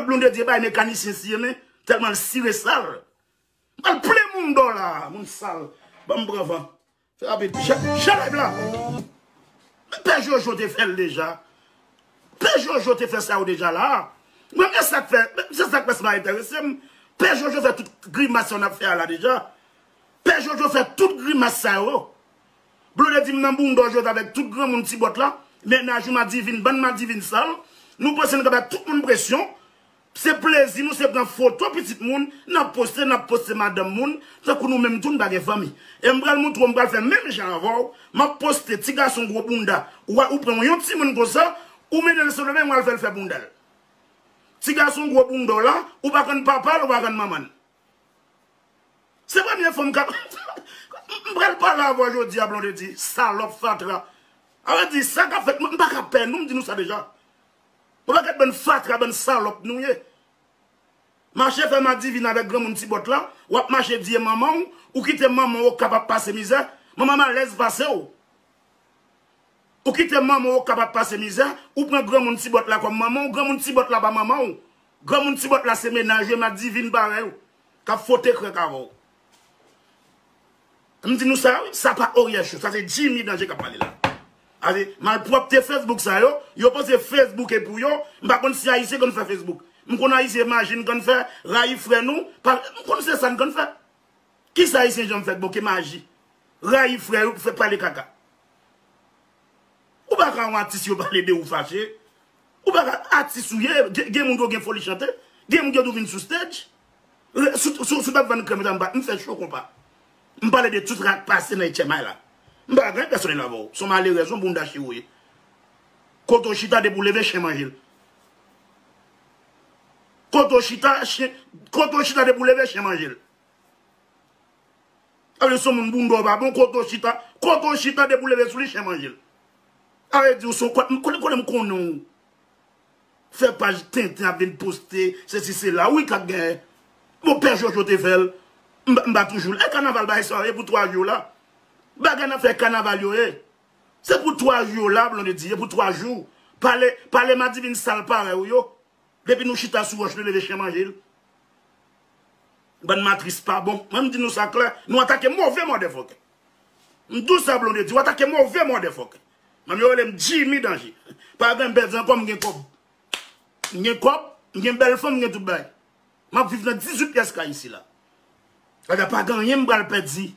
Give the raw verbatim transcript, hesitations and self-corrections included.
Blondedy bay mekanisyen siye men, tèlman l sire sal. M pral plen moun dò la, moun sal. Ban m pran van. Fè rapid. Jan live la. Men Pè Jojo te fè l deja. Pè Jojo te fè sa yo deja la. Mwen, men sa k fè, se sa k fè sa pa enterese m. Pè Jojo fè tout grimas sa n ap fè a la deja. Pè Jojo fè tout grimas sa yo. Blondedy m nan bounda w jodi avèk tout granmoun ti bòt la. Mennaj ou Madivin, bann Madivin sal. Nou panse n ka bay tout moun presyon. Se plezi nou, se pran foto pitit moun, n ap poste, n ap poste madanm moun, tankou nou menm tou n pa gen fanmi. E m pral montre w, m pral fè menm jan avè w, m ap poste ti gason gwo bounda, ou, ou pran yon timoun konsa, ou mennen l Sendomeng, w al fè l fè bounda l. Ti gason gwo bounda w la, ou pa konn papa l, ou pa konn manman l. Se premye fwa m ka, m pral pale avè w jodi a, Blondedy, salòp fatra. A vle di, sa k ap fèt, m pa ka pè nou, m di nou sa deja. Yon pakèt bann fatra, bann salòp nou ye. Mache fè madivin avèk granmoun ti bòt la, w ap mache di e manman w, ou kite manman w Okap ap pase mizè, manman m alèz pase w. Ou kite manman w Okap ap pase mizè, ou pran granmoun ti bòt la kòm manman w, granmoun ti bòt la pa manman w. Granmoun ti bòt la se mennaj ou, e madivin parèy ou, k ap fwote krèk avè w. M di nou sa, wi, sa pa Oriel Show, sa se Jimmy Danje k ap pale la. Ase, malpwòpte Facebook sa yo, yo panse Facebook e pou yo, m pa konn si Ayisyen konn fè Facebook. M konn Ayisyen maji n konn fè, rayi frè nou, pa, m konn se sa n konn fè. Kisa Ayisyen janm fè k bon ke maji? Rayi frè yo pou fè pale kaka. Ou pa ka yon atis yo pale de ou fache. Ou pa ka atis ou ye, gen, gen moun yo gen foli chante, gen moun yo tou vin sou stage. Re- Sou sou- sou t ap vann krèm, m pa- m fè cho konpa. M pale de tout sa k pase nan H M I la. M pa gen pèsonèl avè w. Se yon malerèz, yon bounda chire w ye. Kote w chita depi w leve, chen manje l. Kote w chita, chen, kote w chita depi w leve, chen manje l. Sa vle di se yon moun bounda w pa bon, kote w chita, kote w chita depi w leve sou li, chen manje l. Sa vle di w se yon kwat, m konnen, konnen m konnen w. Fè paj tenten ap vin poste, sesi sela, wi k ap genyen. Bon, Pè Jojo te fè l, m m pa toujou la. E kanaval bagay sa yo ye pou twa jou la. Bagay n ap fè kanaval yo ye. Se pou twa jou yo la, Blondedy, e pou twa jou. Pale, pale madivin sal parèy ou yo. Depi nou chita sou wòch, nou leve chen manje l. Bann matris pa bon. Mwen, m di nou sa klè. Nou atake move motherfucker. M di w sa, Blondedy, w atake move motherfucker. Mwen, yo rele m Jimmy Danje. Pa gen m pèdi ankò, m gen kòb. M gen kòb, m gen bèl fanm, m gen tout bagay. M ap viv nan dizuit pyès kay isi la. Gade, pa gen anyen m pral pèdi.